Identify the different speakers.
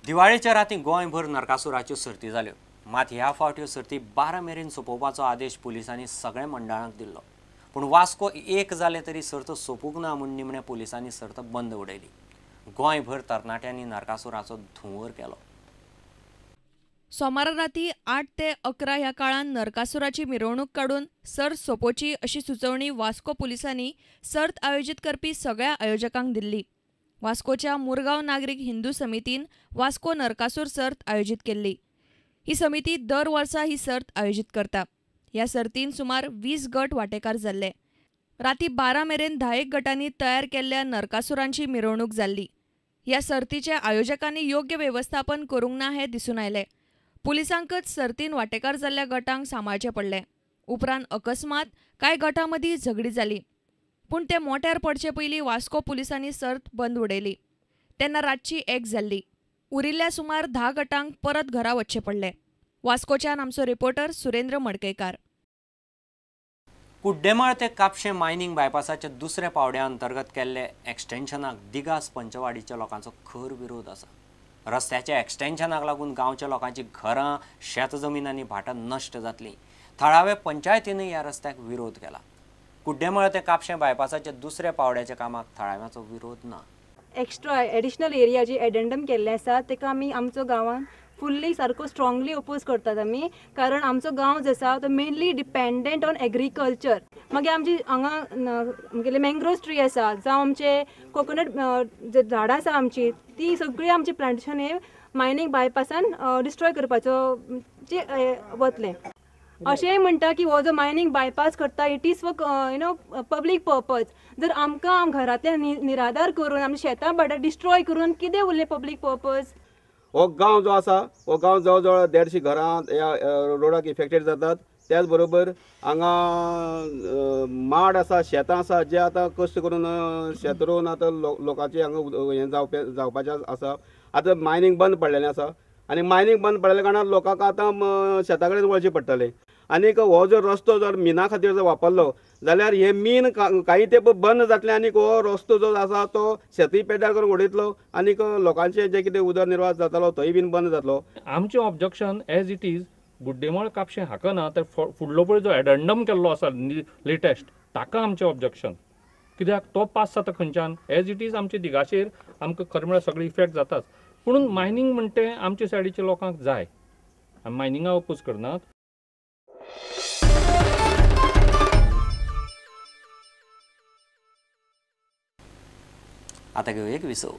Speaker 1: दिवाळेच्या राती गोंयभर नरकासुराच्यो सर्ती जाल्यो. मात ह्या फावट ह्यो सर्ती 12 मेरेन सोंपोवपाचो आदेश पुलिसांनी सगळ्या मंडळांक दिल्लो. पूण वास्को एक जालें तरी सर्त सोंपूंक ना म्हूण निमणे पुलिसांनी सर्त बंद उडयली. गोंयभर तरणाट्यांनी नरकासुराचो धुंवर केलो.
Speaker 2: सोमारा राती 8 ते 11 ह्या काळान नरकासुराची मिरवणूक काडून सर्त सोंपोवची अशी सुचोवणी वास्को पुलिसांनी सर्त आयोजीत करपी सगळ्या आयोजकांक दिल्ली. वास्कोच्या मुरगांव नागरीक हिंदू समितीन वास्को नरकासूर सर्त आयोजीत केल्ली. ही समिती दर वर्सा ही सर्त आयोजीत करता. ह्या सर्तीन सुमार 20 गट वांटेकार जाल्ले. राती 12 मेरेन 10 गटांनी तयार केल्ल्या नरकासुरांची मिरवणूक जाल्ली. ह्या सर्तीच्या आयोजकांनी योग्य वेवस्थापन करूंक ना हें दिसून आयलें. पुलिसांकच सर्तीन वांटेकार जाल्ल्या गटांक सांबाळचें पडलें. उपरांत अकस्मात कांय गटां मदीं झगडी जाली. पूण ते मोट्यार पडचे पयलीं वास्को पुलिसांनी सर्त बंद उडयली. तेन्ना रातची 1 जाल्ली. उरिल्ल्या सुमार 10 गटांक परत घरा वचचें पडलें. वास्कोच्यान आमचो रिपोर्टर सुरेंद्र मडकयकार.
Speaker 1: कुड्डेमळ ते कापशें मायनिंग बायपासाच्या दुसऱ्या पावड्या अंतर्गत केल्ले एक्सटेन्शनाक दिगास पंचवाडीच्या लोकांचो खर विरोध आसा. रस्त्याच्या एक्सटेन्शनाक लागून गांवच्या लोकांची घरां, शेत जमीन आनी भाटां नश्ट जातली. थळावे पंचायतीनय ह्या रस्त्याक विरोध केला. कुड्डेमळ ते कापशें बायपासाच्या दुसऱ्या पावड्याच्या कामाक थळाव्यांचो विरोध ना.
Speaker 3: एक्स्ट्रा एडिशनल एरिया जी एडेंडम केल्ले आसा ताका आमी आमचो गांवान फुल्ली सारको स्ट्रांगली ओपोज करतात आमी, कारण आमचो गांव जो आसा तो मेनली डिपेंडंट ऑन एग्रीकल्चर. मागीर आमची हांगा आमगेले मँग्रोव ट्री आसा जावं आमचे कोकोनट जे झाडां आसा आमची ती सगळी आमची प्लांटेशन हे मायनींग बायपासान डिस्ट्रॉय करपाचो जे वतलें. अशेंय म्हणटा की हो जो मायनींग बायपास करता it is for you know public purpose. जर आमकां घरांतल्यान निराधार करून आमच्या शेतां भाटां डिस्ट्रॉय करून कितें उरलें पब्लीक पर्पज?
Speaker 4: हो गांव जो आसा हो गांव जवळ जवळ 150 घरां ह्या रोडाक इफेक्टेड जातात. त्याच बरोबर हांगा माड आसा, शेतां आसा, जे आतां कश्ट करून शेत रोवन आतां लोकांचे हांगा हें जावपाचें आसा. आतां मायनींग बंद पडलेलें आसा आनी मायनींग बंद पडलेल्या कारणान लोकांक आतां शेता कडेन वळचें पडटलें. आनीक हो जर रस्तो जर मिना खातीर जर वापरलो जाल्यार हे मीन कांय तेंप बंद जातलें आनीक हो रस्तो जो आसा तो शेतूय पेड्ड्यार करून उडयतलो आनीक लोकांचे जे कितें उदरनिर्वाह जातालो तोय बीन बंद जातलो.
Speaker 5: आमचें objection as it is Guddemol Kapshen हाका ना, तर फुडलो पळय जो एडंडम केल्लो आसा लेटेस्ट ताका आमचें ऑब्जेक्शन. कित्याक तो पास जाता खंयच्यान एज it is आमचे दिगाचेर आमकां खरें म्हळ्यार सगळे इफेक्ट जाताच. पूण मायनींग म्हणटे आमच्या सायडीच्या लोकांक जाय, आमी मायनिंगा ओपोज करनात.
Speaker 1: आता घेऊ एक विसव.